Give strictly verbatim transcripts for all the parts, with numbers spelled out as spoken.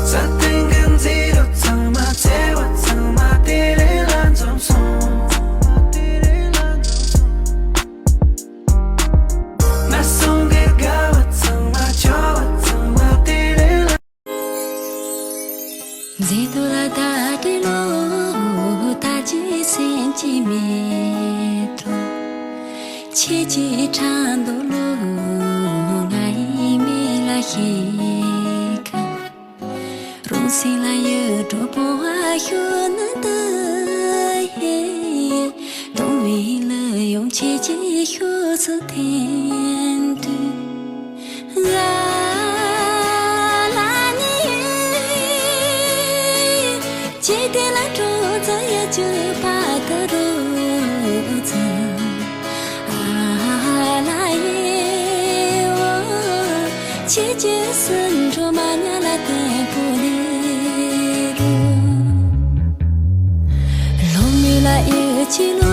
ས་སྟེང་གི་མཛེས་སྡུག་ཚང་མ། བརྩེ་བ་ཚང་མ་དེ་རིང་ལ་འཛོམས་སོང་། ངན་སོང་གི་དགའ་བ་ཚང་མ། སྐྱོ་བ་ཚང་མ་དེ་རིང་ལ། མཛེས་སྡུག་ལ་བདག་སྒྲའི་བློ། ད་ཅི་སེམས་ཀྱི་མེ་ཏོག་ཁྱེད་ཀྱི་ཕྲག་དོག་བློ། ང་ཡི་མིག་ལ་ཤེས་ཁ། རང་སེམས་ལ་ཡིད་འཕྲོག་སྤོང་བ་ཤོར་ནི་འདི། ཡེ། སྡུག་བསྔལ་ཡོང་ཁྱེད་ཀྱི་ཤུགས་སུ་འཐེན་དུས། ང་ལ་ནི་ཡིན། ཅི་སྟེ་ལ་འགྲོ་ཚུལ་ཡ་གཅིག་པ་ད་རུ་ཚུལ། ཨ་ལ་ཡེ་འོ། ཁྱེད་ཀྱི་སེམས་ཁྲོད་མ་ཉལ་ལ་བརྟན་པོ་ལེ་རུ། ལོ་མི་ལ་ཡོད་ཀྱི་ལོ་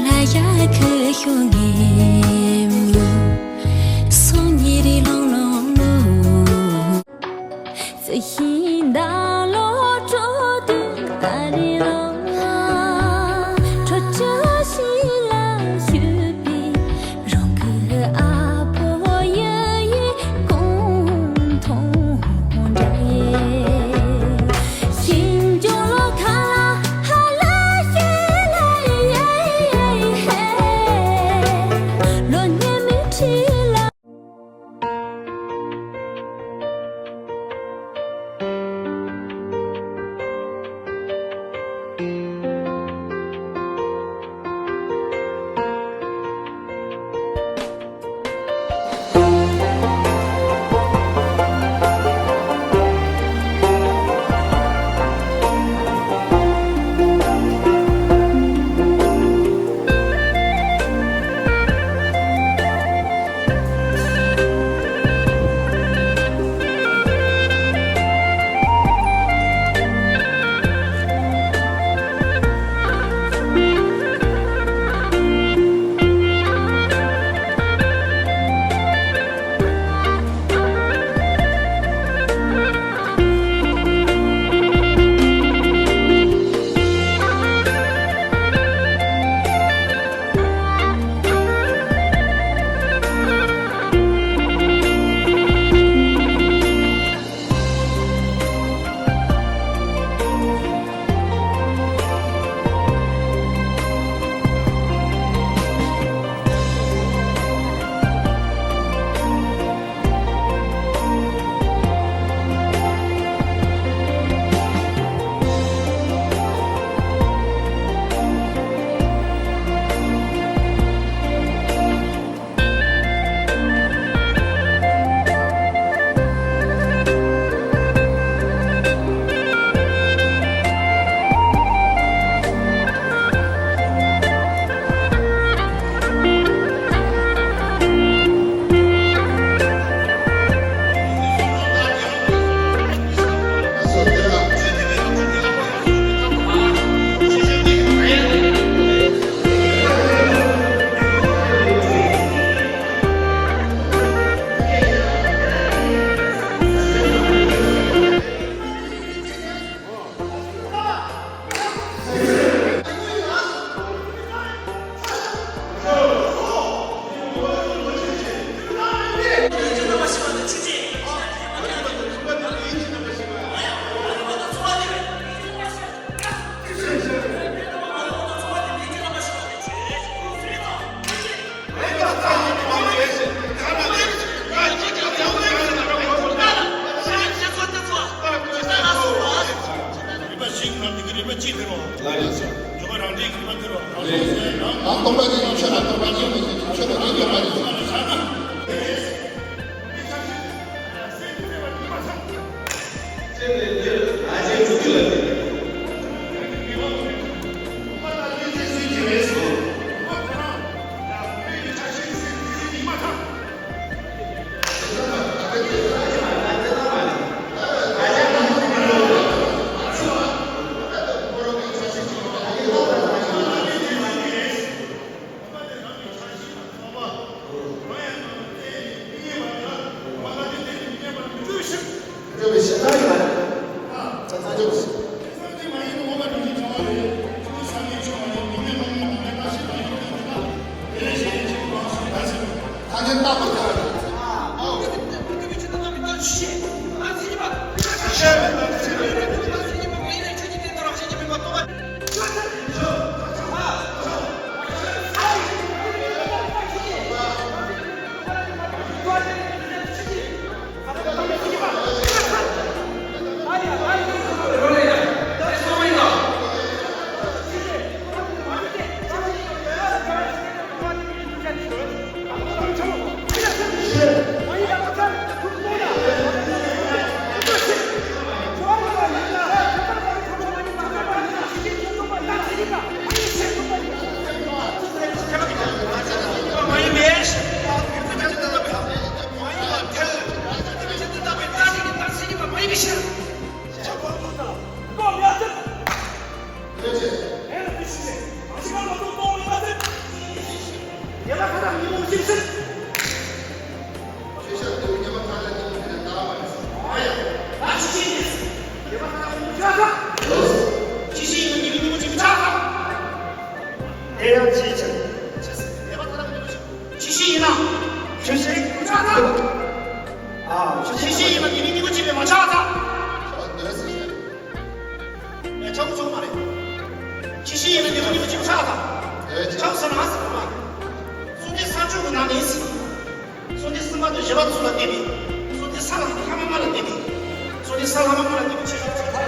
ལ་ཡ་ཁུ་ཤོ་ངེ་མོ། སོང་ཉེ་རི་ལོང་ལོང་ལོ། བརྩེ་ཞིང་ཟླ་ལོ་དྲོ་དུས་ད་རེས་ལོ། དྲོ་ཆུ་ཞིག་ལ་བཞུད་པའི་རང་གི་ཨ་ཕོ་ཡི་ཡི་གུང་ཐུང་འདྲ་ཡེ། ཤིང་ཇོ་ལོ་ཁ་ལ་ཧ་ལ་ཤེ་ལ་ཡེ་ཧེ། ལོ་ཉེ་མི་ཁྲི་ལ། རིམ་པ་བཞི་གི་ནང་དེ་གི་རིམ་པ་གཅིག་དེ་རོ། ལགས་ཡིན་ཟེར། ཡོ་ག་རང་འགྲེལ་གི་རིམ་པ་དེ་རོ། རེད། ནང་སྟོང་པ་དེ་ཡིན་ཆོས་ལ་སྟོང་པ་ཉིད་མི་ཤེས་ཆོས་ལ་ཉིད་ཡོད་མ་རེད། དེ་ཡང་ཅིའི་ཕྱིར། ཅི་ཞིག་ཡིན་ན། ཆུ་ཞིག་ཨ། ཆུ་ཞིག་ཡིན་ན་དེ་ནི་མི་གོ་ཅི་བས་མ་ཆགས་ད། ཆགས་ཆོག་མ་རེད། ཅི་ཞིག་ཡིན་ན་དེ་ནི་མི་གོ་ཅི་བས་ཆགས་ད། ཆགས་ཟེར་ན་ཟེར་མ། གསུང་སྡེ་ས་ཕྱོགས་ཀྱི་ནང་ནས། གསུང་སྡེ་སེམས་དཔའ་དང་བཞི་པ་ཚོ་ལ་བརྟེན་པའི། གསུང་སྡེ་ས་ལ་ལྷ་མ་མ་ལ་བརྟེན་པའི། གསུང་སྡེ་ས་ལྷ་མ་མ་ལ་བརྟེན་པའི་ཆོས་ཕྱོགས་ཚོ།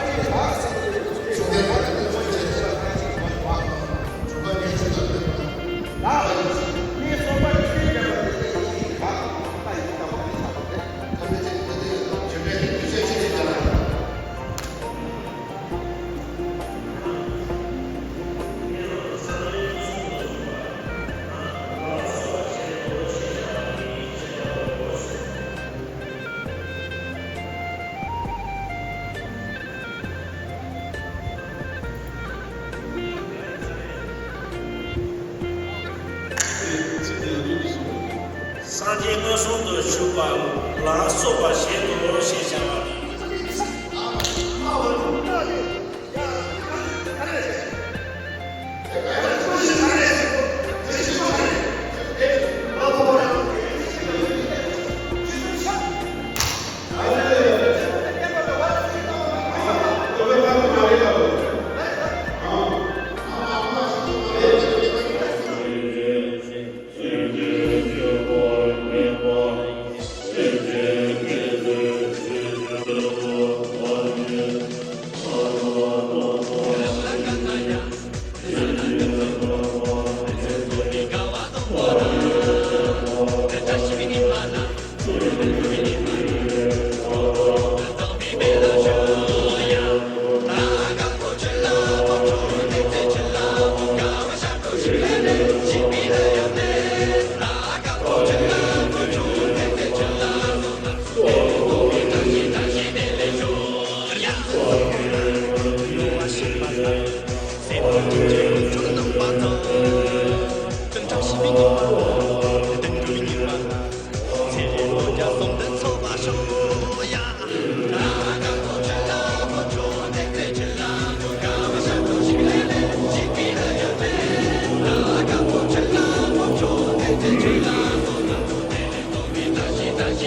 སངས་རྒྱས་མངོན་སུམ་དུ་བཞུགས་པ་ལ་སོགས་པ་བཞིན་དུ་ཞེས་བྱ་བ་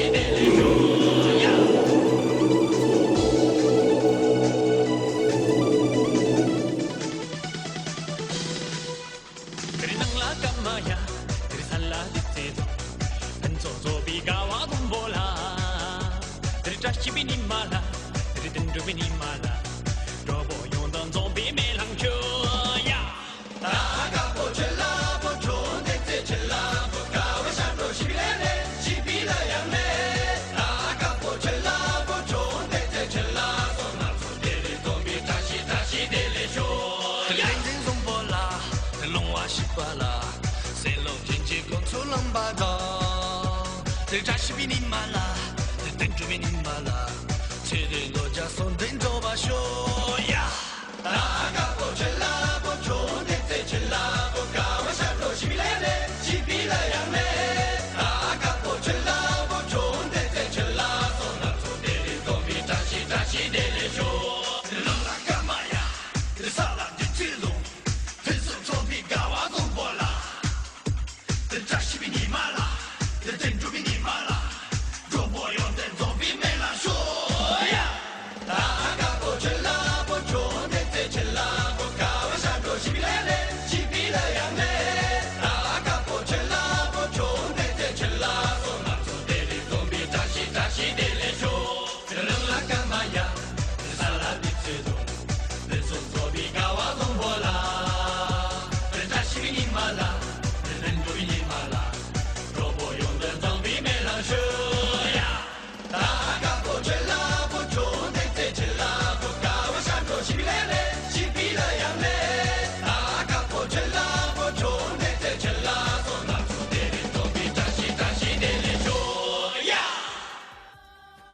ནི། དེར་སྣང་ལ་ཀ་མ་ཡ། དེར་ས་ལ་ལི་ཙེ་རྫོགས། ཕུན་ཚོགས་རྫོགས་པའི་དགའ་བ་སྣུམ་པོ་ལ། དེར་བཀྲ་ཤིས་པའི་ཉི་མ་ལ། དེར་དོན་གྲུབ་པའི་ཉི་མ་ལ། གྲོགས་པོ་ཡོངས་དང་འཛོམས་པའི་མེ་ལྷ་མཆོད་ཡ། ལྷན་ཅིག་འཛོམས་པ་ལ། ལོང་བ་ཞིག་པ་ལ། སེམས་ལོག་ཅན་གྱི་ཀུན་ཚོགས་ལམ་པ་དང་། དེར་བཀྲ་ཤིས་པའི་ཉི་མ་ལ། དེར་དོན་གྲུབ་པའི་ཉི་མ་ལ། ཚེ་རིང་ལོ་བརྒྱ་སོན་འདི་འགྲོ་བ་ཤོག་ཡ།